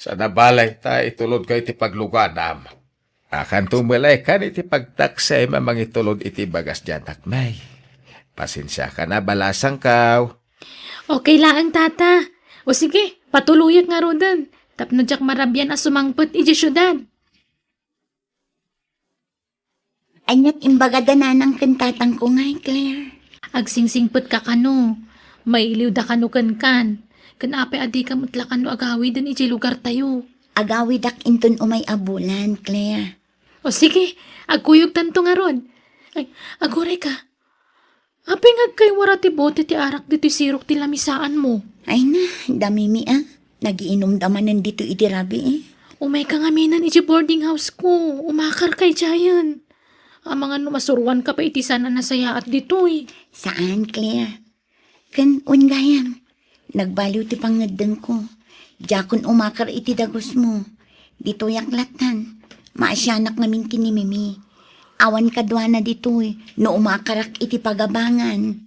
Saan a balay ta itulodko iti pagluganam. Akanto met laeng iti pagtaksem a mangitulod iti bagas diay anakmi. Pasensiakan a balasangko. Okay laeng, Tata. O sige, patuloyak ngaruden tapno diak marabian a sumangpet idiay siudad. Aniat imbaga da nanang ken tatangko ngay, Claire? Agsingsingpetka kano. Mailiwda kano kenkan. Ken apay a dika met la kano agawiden idiay lugartayo? Agawidak inton umay a bulan, Claire. O sige, agkuyogtanto ngarud. Ay, aguray ka. Apay nga agkaywara ti bote ti arak ditoy sirok ti lamisaanmo? Ay na, da Mimi a. Nagiinumda manen ditoy idi rabii. Umayka ngamin idiay boarding house ko. Umakarka idiayen. Amangan no masuroanka pay iti saan a nasayaat ditoy. Saan, Claire. Ken wen gayam, nagbaliw ti pangngeddengko. Diakon umakar iti dagusmo. Ditoyak lattan. Maasianak ngamin ken ni Mimi. Awan kaduana ditoy no umakarak iti pagabangan.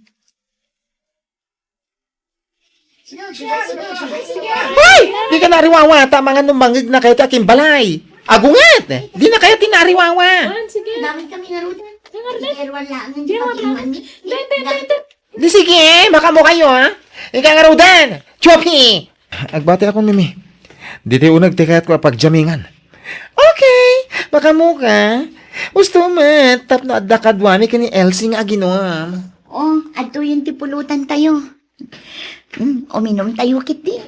Hoy! Dika naariwawa, ta amangan no mangngegna kayo ti akimbalay. Agunget! Dina kayo ti naariwawa. Sige. Damay kami nga rudan. Sige, Arnel. Sige, Arnel. Sige, Arnel. Dai, dai, dai, dai. Di sige, makaammo kayo, ha? Ika nga rudan. Chuapi! Agbati akon, Mimi. Ditoy uneg ti kayatko a pagjamingan. Okay, makaammoka. Usto met, tapno adda kaduami ken ni Elsie nga aginom. O, adtoyen ti pulutantayo. Hmm, uminumtayo ketdi.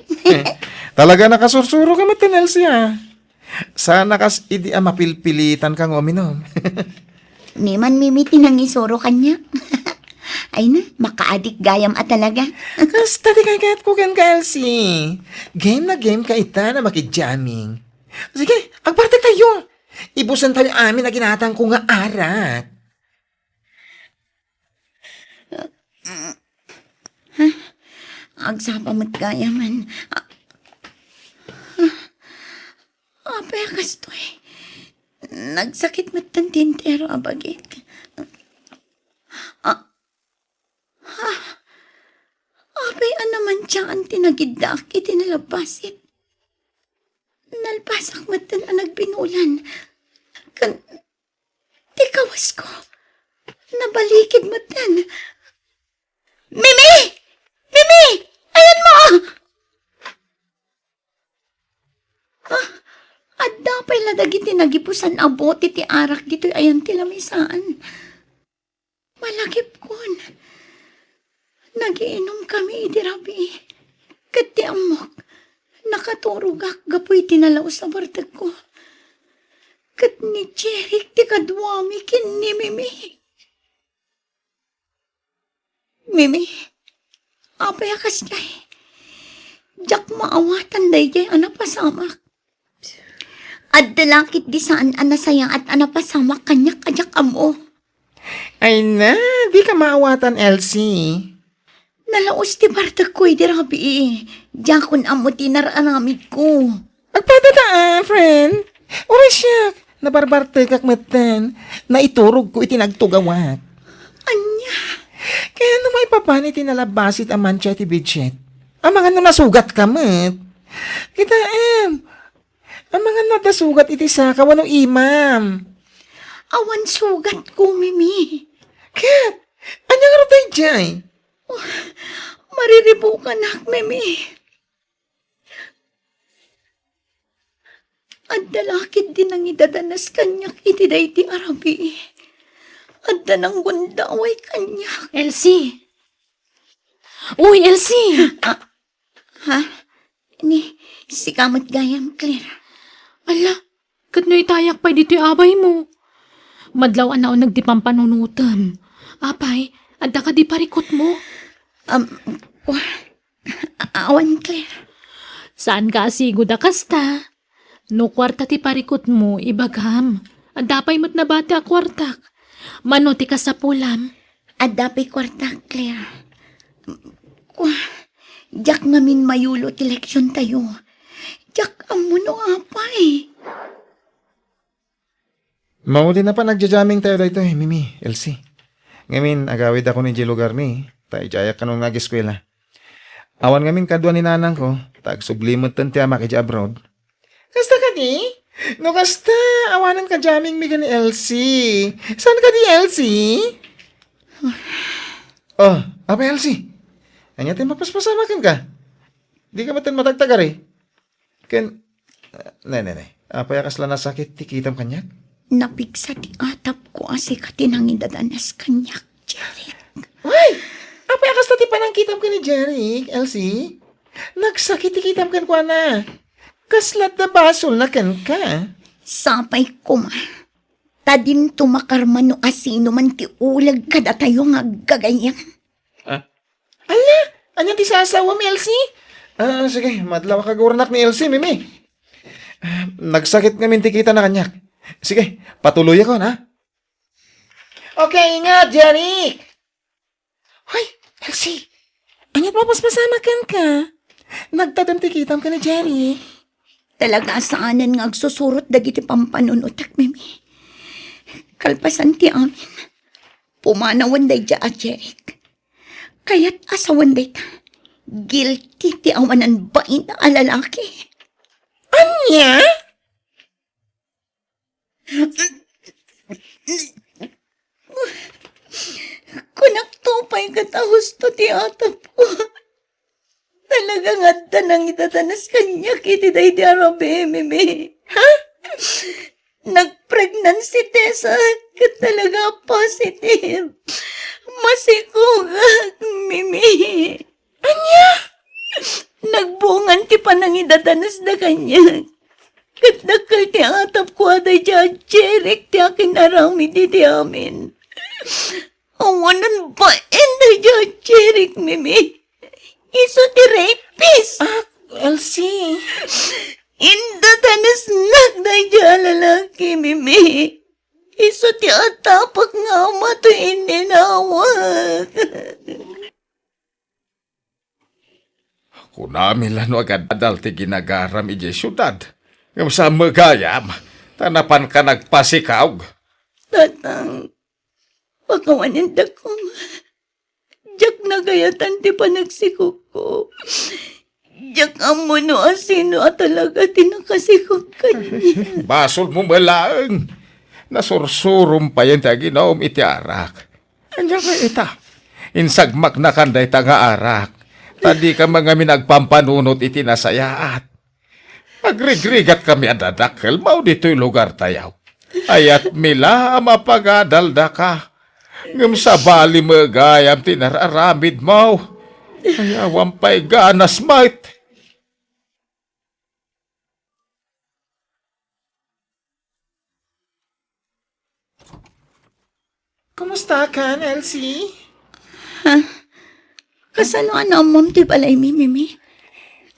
Talaga nakasursuroka met ken Elsie, a. Saan a kas idi a mapilpilitanka nga uminom. Ni man Mimi ti nangisuro kaniak. Ay na, makaadik gayam a talaga. Kasta ti kaykayatko kenka, Elsie. Game na game ka ita na makidjamming. Sige, agbartektayo. Ibusentayo amin a ginatangko nga arak. Ha? Agsapa met gayamen. A-, ha? Apay a kastoy? Nagsakit metten ti entero a bagik. A-, ha? Apay a namantiaan ti nagiddaak iti nalabbasit? Nalpasak metten a nagbinulan. Ken ti kawasko, nabalikid metten. Mimi! Mimi! Ayanmo! Ah, adda pay la dagiti nagipusan a bote ti arak ditoy ayan ti lamisaan. Malagipkon. Nagiinomkami idi rabii. Ket ti ammok, nakaturogak gapu iti nalaus a bartekko. Ket ni Jeric ti kaduami ken ni Mimi. Mimi, apay a kasdiay? Diak maawatan daydiay a napasamak. Adda la ketdi saan a nasayaat a napasamak kaniak a diak ammo. Ay na, dika maawatan, Elsie. Nalaus ti bartekko idi rabii. Diakon ammo ti nar-aramidko. Agpadada, ah, friend. Uray siak, nabarbartekak metten. Naiturogko iti nagtugawak. Ania? Kayatmo maipapan iti nalabbasit a mantia iti bedsheet? Amangan no nasugatka met. Kitaem, amangan no adda sugat iti saka wenno imam. Awan sugatko, Mimi. Ket, ania ngarud daydiay? Oh, mariribukanak, Mimi. Adda la ketdi nangidadanas kaniak iti daydi a rabii. Adda nanggundaway kaniak. Elsie! Uy, Elsie! Ah, ha? Ni, sika met gayam, Claire. Ala, ket no itayak pay ditoy abaymo? Madlaw a nauneg ti pampanunotem. Apay, adda kadi parikutmo? Um, wa-, a-, awan, Claire. Saanka a sigud a kasta? No kuarta ti parikutmo, ibagam. Adda pay met nabati a kuartak. Mano ti kasapulam? Adda pay kuartak, Claire. Kua, diak ngamin mayulo ti leksiontayo. Diak ammo no apay. Mauli na pay a nagjajammingtayo daytoy, Mimi, Elsie. Ngamin, agawidakon idiay lugarmi. ta idiayak kano nga ageskuela. Awan ngamin kadua ni nanangko, ta agsubli metten ti amak idiay abroad. Kasta kadi? No kasta, awanen kadi mi ken ni Elsie. Saan kadi, Elsie? Oh, Apay Elsie? Ania ti mapaspasamak kenka? Dika metten matagtagari? Ken, ah, ne, ne, ne. Apay a kasla nasakit ti kitam kaniak? Napigsa ti atapko a sika ti nangidadanes kaniak, Jeric. Ay! Apay a kasta ti panangkitam ken ni Jeric, Elsie? Nagsakit ti kitam kenkuana. Kasla adda basolna kenka? Sapay koma. Ta dinto makarman no asino man ti uleg kadatayo nga aggagayyem. Ah? Ala, ania ti sasawem, Elsie? Ah, sige, madlawak a gurnak ni Elsie, Mimi. Ah, nagsakit ngamin ti kitana kaniak. Sige, patuloyakon, ha? Okay, ingat, Jeric! Hoy, Elsie! Ania't mapaspasamak kenka? Nagtadem ti kitam ken ni Jeric. Talaga a saanen nga agsusurot dagiti pampanunotek, Mimi. Kalpasan ti amin, pumanawen daydiay a Jeric. Kayat a sawen dayta, guilty ti awanan bain a lalaki. Ania? Kunakto pay ket a husto ti atapko. Talaga nga adda nangidadanes kaniak iti daydi a rabii, Mimi. Ha? Nag-pregnancy test, ah, ket talaga positive. Masikogak, Mimi. Ania? Nagbungan ti panangidadanesda kaniak. Ket dakkel ti atapko a daydiay a Jeric ti akin-aramid iti amin. Awanan bain daydiay a Jeric, Mimi. Isu ti rapist. Ah, Elsie. Indadanesnak daydiay a lalaki, Mimi. Isu ti atapak nga ama toy inninawak. Kunami la no agadal ti ginagaram idiay siudad. Ngem saan met gayam, ta napanka nagpasikaog. Tatang, pakawanendakon. Diak nagayatan ti panagsikogko. Diak ammo no asino a talaga ti nakasikog kaniak. Basolmo met laeng. Nasursurom payen ti aginum iti arak. Ania ngay ita? Insagmaknakan dayta nga arak, ta dika met ngamin agpampanunot iti nasayaat. Agrigrigatkami a dadakkel mao ditoy lugartayo. Ayatmi la a mapagadaldaka. Ngem sabali met gayam ti nararamidmo. Ay, awan pay ganas met. Kumusta kan, Elsie? Ha? Kasano a naammom ti balaymi, Mimi?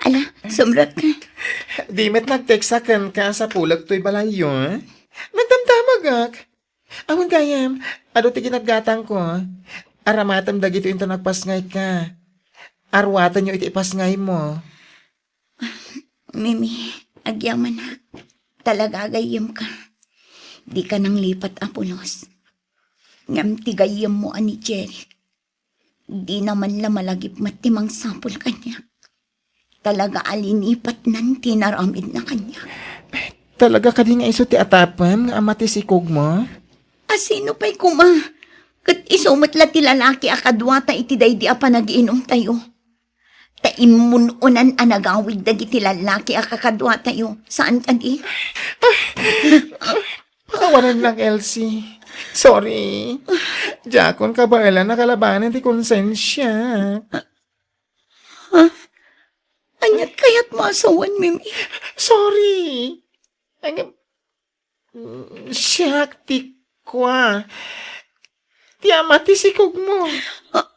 Ala, sumrek ka. Di met nag-text a kenka sa pulek toy balayyo, eh? Nagdamdamagak. Awan gayam, adu ti ginatgatangko. Aramatem dagitoy inton agpasngayka. Arwatenyo iti ipasngaymo. Mimi, agyamanak. Talaga agayyemka. Dika nanglipat a pulos. Ngem ti gayyemmo a ni Jeric, dina man la malagip met ti mangsapul kaniak. Talaga a linipatnan ti inaramidna kaniak. Talaga kadi nga isu ti atapem nga ama ti sikogmo? A sino pay koma? Ket isu met la ti lalaki a kaduata iti daydi a panagiinumtayo. Ta immun-unan a nagawid dagiti lallaki a kakaduatayo. Saan kadi? Pakawanan lang, Elsie. Sorry. Diakon kabaelan a kalabanen ti konsensiak. Ha? Aniat kayatmo a sawen, Mimi? Sorry. Ang, mm, siak ti kua. Ti ama ti sikogmo. A-,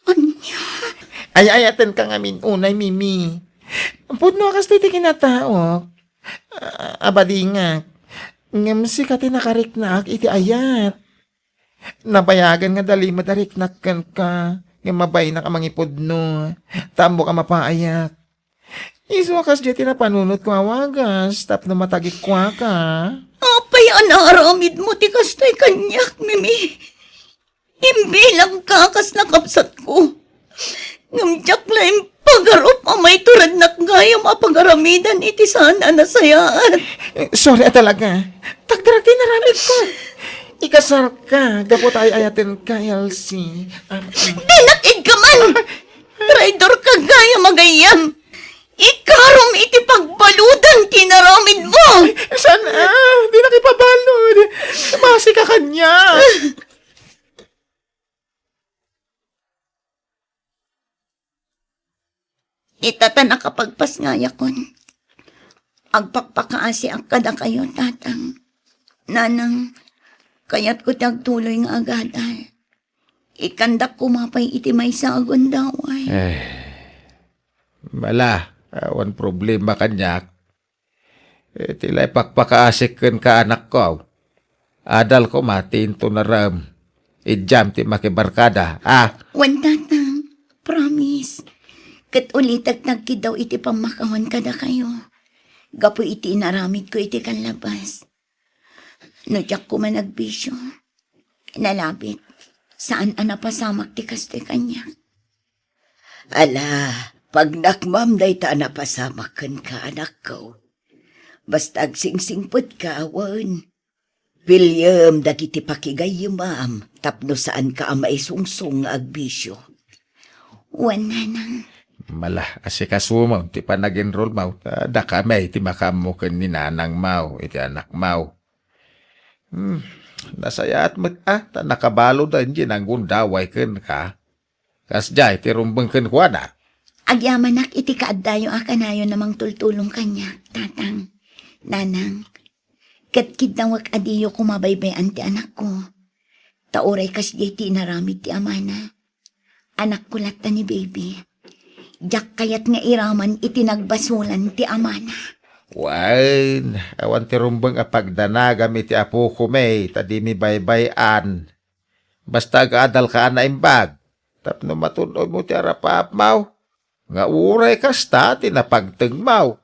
ania? Ay-ayatenka ngamin unay, Mimi. Pudno a kastoy ti kinataok. A-, abadingak. Ngem sika ti nakariknaak iti ayat. Nabayagan nga dalimed a riknak kenka, ngem mabaynak a mangipudno, ta ammok a mapaayak. Isu a kasdiay ti napanunotko a wagas tapno matagikuaka. Apay a naaramidmo ti kastoy kaniak, Mimi? Imbilangka kas nakabsatko. Ngem diak la impagarup a maiturednak gayam a pagaramidan iti saan a nasayaat. Eh, sorry a talaga. Tagdara ti inaramidko. Ikasarka, gapu ta ay-ayatenka, Elsie. Ah, mm. Dinak iggaman! Traidorka gayam a gayyem! Ikarom iti pagbaludan ti inaramidmo! Ay, saan, ah? Dinak ipabalud. Masika kaniak. Ita ta nakapagpasngayakon. Agpakpakaasiak kadakayo, Tatang. Nanang, kayatko ti agtuloy nga agadal. Ikkandak koma pay iti maysa a gundaway. Eh, mala, awan problema kaniak. Eh, ti la ipakpakaasik kenka, anakko. Adal koma ti intunarem. Idiam ti makibarkada, a? Wen, Tatang. Promise. Ket ulitek ti agkiddaw iti pammakawan kadakayo. Gapu iti inaramidko iti kallabas. No diak koma nagbisio, nalabit, saan a napasamak ti kastoy kaniak. Ala, pagnakmam dayta a napasamak kenka, anakko. Basta agsingsingpetka, wen. Piliem dagiti pakigayyemam tapno saanka a maisungsong nga agbisio. Wen, Nanang. Mala, asikasumon ti panag-enrollmo, ta dakami ti makaammo ken ni nanangmo iti anakmo. Hmm, nasayaat met a, ta nakabaludan diay nanggundaway kenka. Kasdiay ti rumbeng kenkuana. Agyamanak iti kaaddayo a kanayon a mangtultulong kaniak, Tatang, Nanang. Ket kiddawek a diyo koma baybay-an ti anakko. Ta uray kasdiay ti inaramid ti amana. Anakko latta ni Baby. Diak kayat nga iraman iti nagbasolan ti amana. Wen, awan ti rumbeng a pagdanagam iti apokon, ta dimi baybay-an. Basta agadalka a naimbag, tapno matun-odmo ti arapaapmo, nga uray kasta ti napagtengmo.